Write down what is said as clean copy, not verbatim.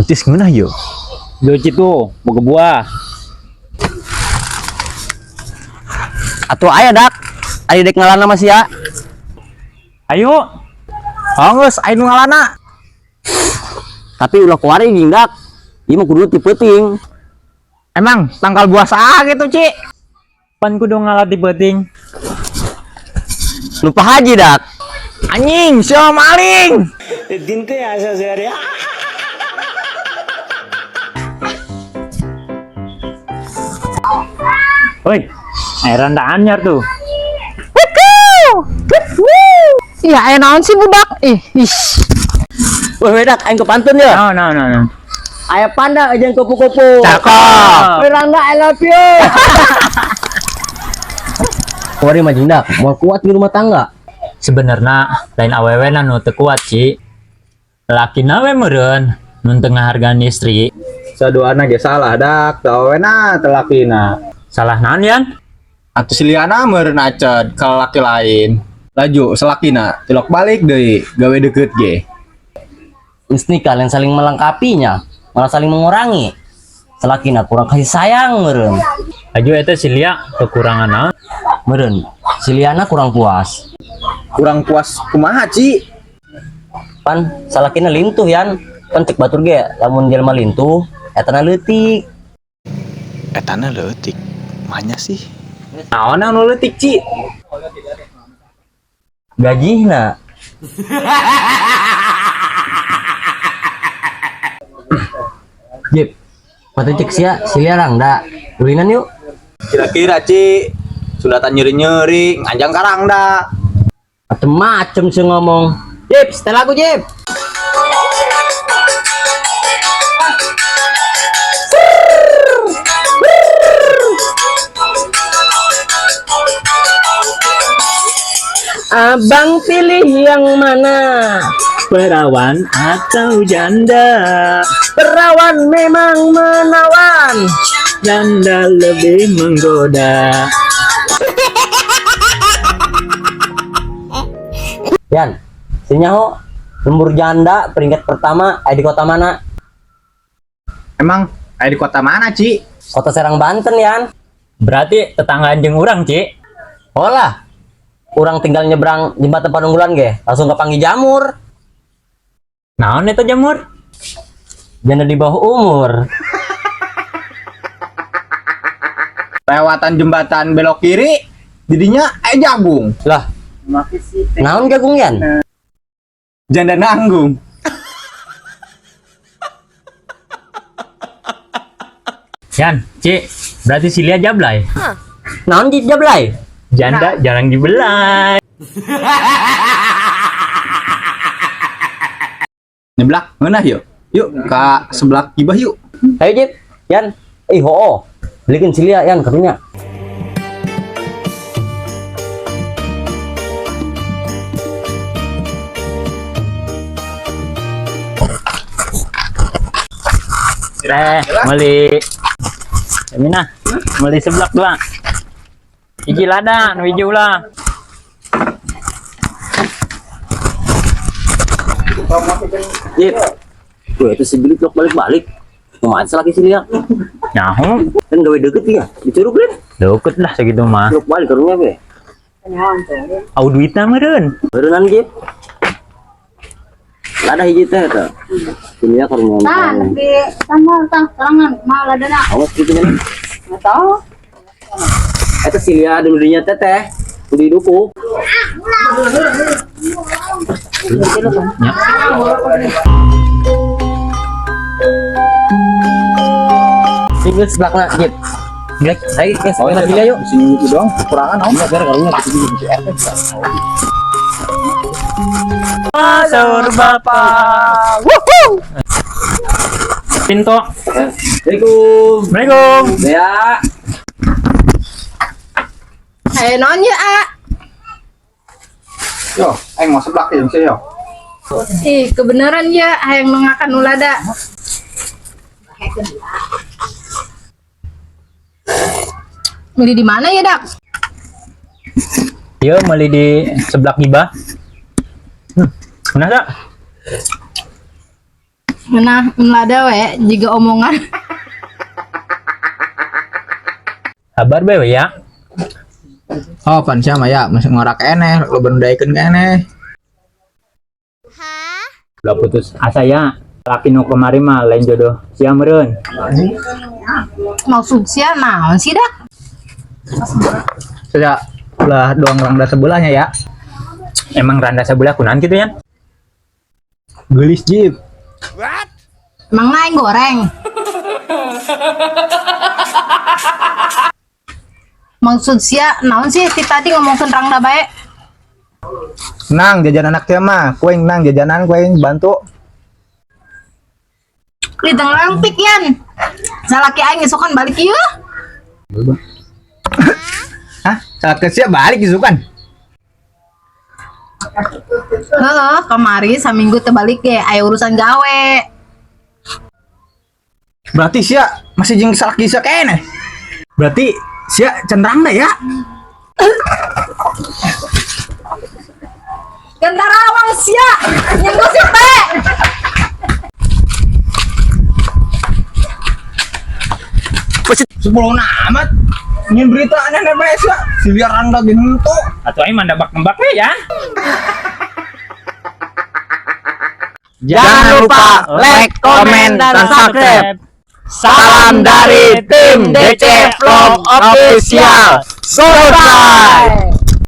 Betis ngeunah yeuh. Joci tuh, boga buah. Atuh aya dak. Ayo dek ngalana masih ya. Ayo. Oh geus, aya nu ngalana. Tapi ulah kuari jeung dak. Ieu mah kudu ti peuting. Emang tangkal buah saha gitu, Ci? Pan kudu ngalah di peuting. Lupa haji dak. Anjing, sia maling. Woi, air randa anyar tuh. Iya, aya naon sih budak? Ih, ih. Weh weh dak aing kepantun ya. No, no, no, no. Aya panda jeung kupu-kupu. Cakep. Weh Rangga, I love you. Kuari mah jeung dak, moal kuat di rumah tangga. Sebenarnya lain awewe na nu teu kuat, Ci. Laki na we meureun nu teu ngahargaan istri. Saduana ge salah dak, teu awena teu lakina. Salah naon yan? Atuh si Liana meureun aced ka laki lain. Laju selakina tilok balik deui gawe deukeut ge. Geus nikah lain saling melengkapinya, malah saling mengurangi. Salakina kurang kasih sayang meureun. Laju eta si Lia kekurangan naon? Meureun, si Liana kurang puas. Kurang puas kumaha, Ci? Pan salakina lintuh yan. Pan cek batur ge lamun jelema lintuh etana leutik. Etana leutik. Mahnya sih. Naon anu leutik, Ci? Gajihna. Jip, patu cek sia, si Lia rangda. Ulinan yuk. Kira-kira, Ci, sunatan nyeri-nyeri nganjang karangda. Macem-macem sih ngomong. Jip, setel lagu Jip. Abang pilih yang mana? Perawan atau janda? Perawan memang menawan. Janda lebih menggoda. Yan, sinyaho lembur janda peringkat pertama di kota mana? Emang aya di kota mana, Ci? Kota Serang Banten, Yan. Berarti tetanggaan jeung urang, Ci. Olah. Urang tinggal nyebrang jembatan Panunggulan ge, langsung ke Panggi Jamur. Naon eta jamur? Janda di bawah umur. Lewatan jembatan belok kiri, jadinya aya jagung. Lah. Naon jagung Yan? Janda nanggung. Yan, Ci, berarti si Lia jablay. Naon jablay? Janda jarang dibelai. Nyeblak ngeunah yuk. Yuk ka seblak gibah yuk. Ayo Jip, Yan. Ih, hoo. Belikin si Lia, Yan, karunya. Teh, meuli. Mina, meuli seblak dua. Hiji lada, nu hiji ulah. Jip. Gue itu si Billy blok balik-balik. Kumaha lagi si Lia? Nyaho, Kan gawe deket ya. Dicurug Lin. deket lah segitu mah. Blok balik karunya be. Au duitna meureun. Beureunnan Jip. Lada hiji teh eta. Si Lia karunya. Tah, tapi sama tah serangan kumaha ladana. Awas gitu kan. Enggak tahu. Eta si Lia dulunya teteh. Kudu duku. Single sebelah Jip. Black, ayo guys, Oh, kita Lia yuk. Sini itu dong, kekurangan om. Biar karunya gitu gitu. Sahur bapak. Pinto. Assalamualaikum. Assalamualaikum. Ya. Aya naon ya, A? Yo, aing mau seblak ya, sih yo. Ih, kebenaran ya hayang nungakan nu lada. Beli di mana ya, Dak? Yo, meuli di seblak gibah. Mana tak? Nah, lada we jiga omongan. Sabar bae we ya. Oh, pan sia mah ya masih ngorak keneh, lo bendaikeun keneh. Ulah putus asa ya. Laki nu kemari mah lain jodoh sia meureun. Maksud sia naon sih dak? Saja ulah doang rangda sebelahnya ya. Emang randa sebelah kunaon kitu ya? Gelis Jip. Emang naik goreng. Maksud sia naon sih ti tadi ngomongkeun rangda bae? Nang jajan anak sia mah, kuing nang jajanan kuing bantu. Lidang lampik yan. Salaki aing isukan balik ieu. Hah? Salaki sia balik isukan. Heeh, kemari saminggu teu balik ge aya urusan gawe. Berarti sia masih jeung salaki sia keneh. Berarti sia can rangda ya? Gantarawang sia. Nyenggo si teh. Sepuluh amat. Ingin berita aneh bae sia. Si liar rangda ge henteu. Atuh aing mah nebak-nebak we ya. Jangan lupa like, komen, dan subscribe. Salam dari tim DC Vlog Official. Selesai.